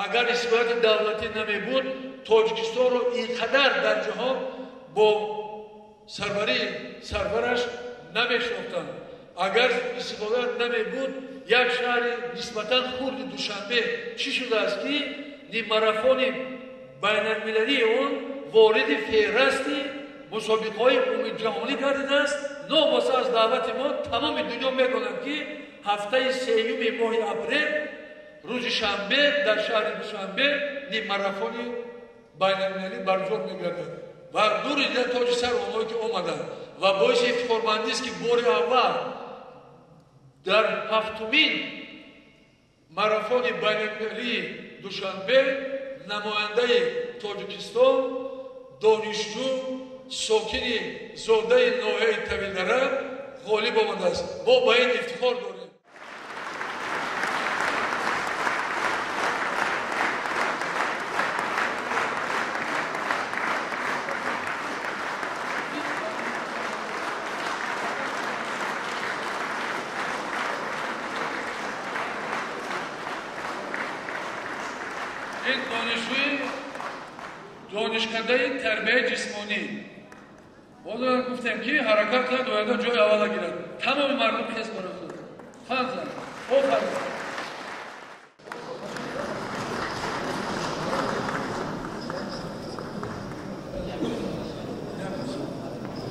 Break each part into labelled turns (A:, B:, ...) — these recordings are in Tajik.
A: Агар истиқлолияти давлатӣ намебуд, Тоҷикистонро ин қадар дар ҷаҳон бо сарварии сарвараш намешинохтанд. Агар истиқлолият намебуд, як шаҳри нисбатан хурди Душанбе чӣ шудааст, ки ниммарафони байналмилалии он вориди феҳрасти мусобиқаҳои умумиҷаҳонӣ гардидааст. Новобаста аз даъвати мо тамоми дунё медонанд, ки ҳафтаи сеюми моҳи апрел рӯзи шанбе дар шаҳри Душанбе ниммарафони байналмилалӣ баргузор мегардад ва дури дида тоҷи сар онҳое ки омаданд. Ва боиси ифтихормандист, ки бори аввал дар ҳафтумин марафони байналмилалии Душанбе намояндаи Тоҷикистон, донишҷӯ, сокини зодаи ноҳияи Тавилдара ғолиб омадааст. Мо ба ин ифтихор дорем. Ин донишҷӯи донишкадаи тарбияи ҷисмонӣ. Ҳозир гуфтем, ки ҳаракат кунад, оянда ҷои аввала гирад. Тамоми мардум хез барои ханзан. Офарин.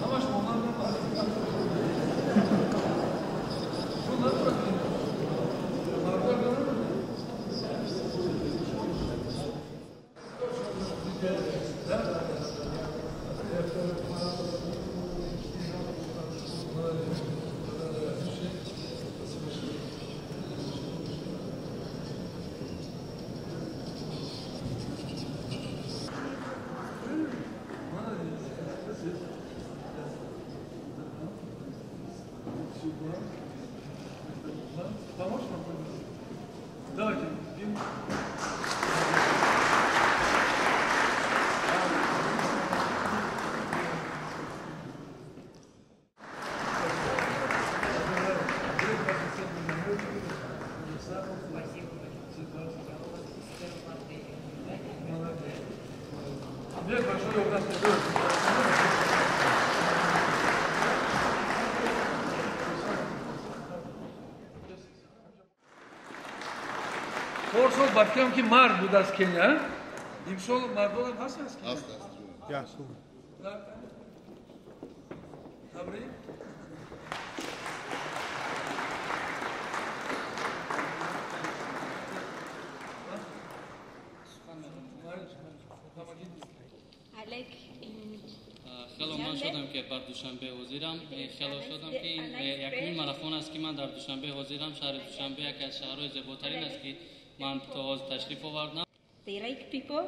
A: Ҳамаш монанд. Помочь вам? Давайте. Чор сол ба фикрам, ки мард буд аз Кения. Имсол мардонам ҳаст аз Кения?
B: Аст, аст.
A: Табрик.
C: Хело ман шодам, ки бар Душанбе ҳозирам. Хело шодам, ки ин якумин марафон аст, ки ман дар Душанбе ҳозирам. Шаҳри Душанбе яке аз шаҳрҳои зеботарин аст, ки ман то ҳозир ташриф овардам.
D: The right people.